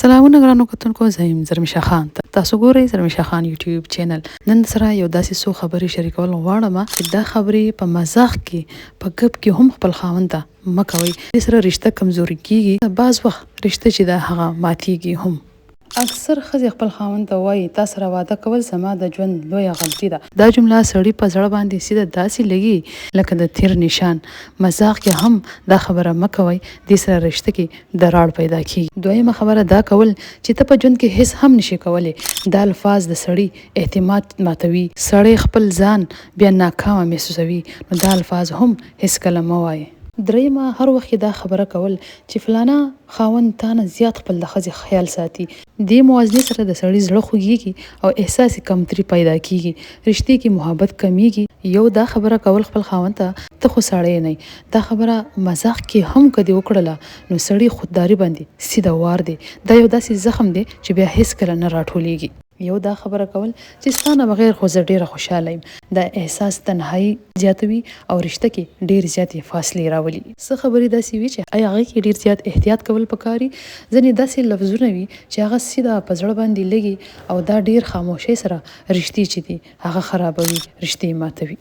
سلامونه ګرانو کتونکو، زه یم زرمیشا خان، تاسو ګورئ زرمیشا خان یوټیوب چینل. نن سره یو داسې څو خبرې شریکول غواړم چې دا خبرې په مزاح کې، په ګپ کې هم خپل خاوند ته مه کوئ. دې سره رشته کمزوري کیږي، بعض وخت رشته چې ده هغه ماتیږي هم. اکثر ښځې خپل خاوند ته وايي، تا سره واده کول زما د ژوند لویه غلطي ده. دا جمله سړي په زړه باندې سیده داسې لګي لکه د تیر نشان. مزاح کې هم دا خبره مه کوئ، دې سره رشته کې دراړ پیدا کیږي. دویمه خبره دا کول چې ته په ژوند کې هیڅ هم نشې کولی، دا الفاظ د سړي اعتماد ماتوي. سړی خپل ځان بیا ناکامه محسوسوي، نو دا الفاظ هم هیڅکله مه وایئ. درېیمه هر وخت کې دا خبره کول چې فلانه خاوند تا نه زیات خپل د ښځې خیال ساتي. دې موازنې سره د سړي زړه خوږیږي او احساس کمتري پیدا کیږي، رشتې کې محبت کمیږي. یو دا خبره کول خپل خاوند ته ته خو سړی نه یې، دا خبره مزاح کې هم که دې وکړله نو سړي خودداري باندې سیده وار دی، دا یو داسې زخم دی چې بیا هیڅکله نه راټولیږي. یو دا خبره کول چې ستا نه بغیر خو زه ډیره خوشحاله یم، دا احساس تنهایی زیاتوي او رشته کې ډیر زیاتې فاصلې راولي. څه خبرې داسې وي چې هغې کې ډیر زیات احتیاط کول پکار وي، ځینې داسې لفظونه وي چې هغه سیده په زړه باندې لګي او دا ډیر خاموشۍ سره رشتې چې دي هغه خرابوي، رشتې ماتوي.